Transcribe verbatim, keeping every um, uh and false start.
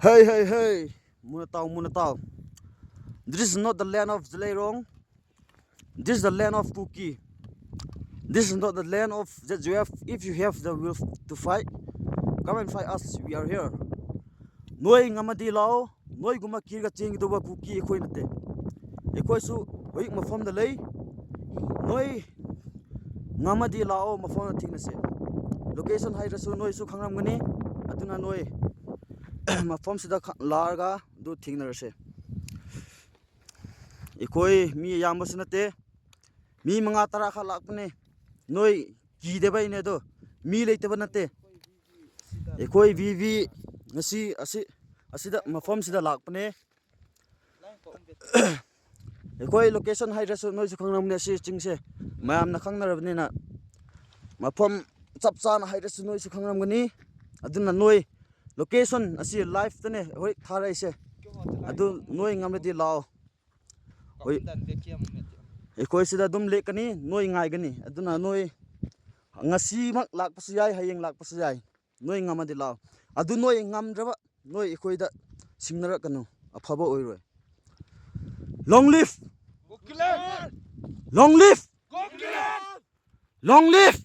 Hey, hey, hey. Muna tau, muna tau. This is not the land of Zeliangrong. This is the land of Kuki. This is not the land of Z J F. If you have the will to fight, come and fight us. We are here. ꯅꯣꯏ ꯉꯝꯃꯗꯤ ꯂꯥꯛꯑꯣ꯫ ꯅꯣꯏꯒꯨꯝꯕ ꯀꯤꯔꯒ ꯆꯦꯟꯒꯗꯧꯕ ꯀꯨꯀꯤ ꯑꯩꯈꯣꯏ ꯅꯠꯇꯦ꯫ ꯑꯩꯈꯣꯏꯁꯨ ꯍꯧꯖꯤꯛ ꯃꯐꯝꯗ ꯂꯩ꯫ ꯅꯣꯏ ꯉꯝꯃꯗꯤ ꯂꯥꯛꯑꯣ, ꯃꯐꯝꯗ ꯊꯦꯡꯅꯁꯦ꯫ Location ꯍꯥꯏꯗ꯭ꯔꯁꯨ ꯅꯣꯏꯁꯨ ꯈꯪꯔꯝꯒꯅꯤ꯫ ꯑꯗꯨꯅ ꯅꯣꯏ ꯃꯐꯝꯁꯤꯗ ꯈ-, ꯂꯥꯛꯑꯒ ꯑꯗꯨ ꯊꯦꯡꯅꯔꯁꯦ꯫ ꯑꯩꯈꯣꯏ ꯃꯤ ꯌꯥꯝꯕꯁꯨ ꯅꯠꯇꯦ, ꯃꯤ ꯃꯉꯥ ꯇꯔꯥ ꯈꯛ ꯂꯥꯛꯄꯅꯦ꯫ ꯅꯣꯏ ꯀꯤꯗꯕꯩꯅꯦ ꯑꯗꯣ, ꯃꯤ ꯂꯩꯇꯕ ꯅꯠꯇꯦ꯫ ꯑꯩꯈꯣꯏ ꯚꯤ ꯚꯤ ꯉꯁꯤ ꯑꯁꯤ, ꯑꯁꯤꯗ ꯃꯐꯝꯁꯤꯗ ꯂꯥꯛꯄꯅꯦ꯫ ꯑꯩꯈꯣꯏ location ꯍꯥꯏꯗ꯭ꯔꯁꯨ ꯅꯣꯏꯁꯨ ꯈꯪꯂꯝꯒꯅꯤ, ꯑꯁꯤ ꯆꯤꯡꯁꯦ ꯃꯌꯥꯝꯅ ꯈꯪꯅꯔꯕꯅꯤꯅ꯫ ꯃꯐꯝ ꯆꯞ ꯆꯥꯅ ꯍꯥꯏꯗ꯭ꯔꯁꯨ ꯅꯣꯏꯁꯨ ꯈꯪꯂꯝꯒꯅꯤ꯫ ꯑꯗꯨꯅ ꯅꯣꯏ location ꯑꯁꯤ live ꯇꯅꯦ ꯍꯣꯏ ꯊꯥꯔꯛꯏꯁꯦ꯫ ꯑꯗꯨ ꯅꯣꯏ ꯉꯝꯂꯗꯤ ꯂꯥꯛꯑꯣ꯫ ꯍꯣꯏ꯫ ꯑꯩꯈꯣꯏ ꯁꯤꯗ ꯑꯗꯨꯝ ꯂꯦꯛꯀꯅꯤ, ꯅꯣꯏ ꯉꯥꯏꯒꯅꯤ꯫ ꯑꯗꯨꯅ ꯅꯣꯏ ꯉꯁꯤꯃꯛ ꯂꯥꯛꯄꯁꯨ ꯌꯥꯏ, ꯍꯌꯦꯡ ꯂꯥꯛꯄꯁꯨ ꯌꯥꯏ꯫ ꯅꯣꯏ ꯉꯝꯃꯗꯤ ꯂꯥꯛꯑꯣ꯫ ꯑꯗꯨ ꯅꯣꯏ ꯉꯝꯗ꯭ꯔꯕ, ꯅꯣꯏ ꯑꯩꯈꯣꯏꯗ ꯁꯤꯡꯅꯔꯛꯀꯅꯨ, ꯑꯐꯕ ꯑꯣꯏꯔꯣꯏ꯫ Long live! Long live! Long live!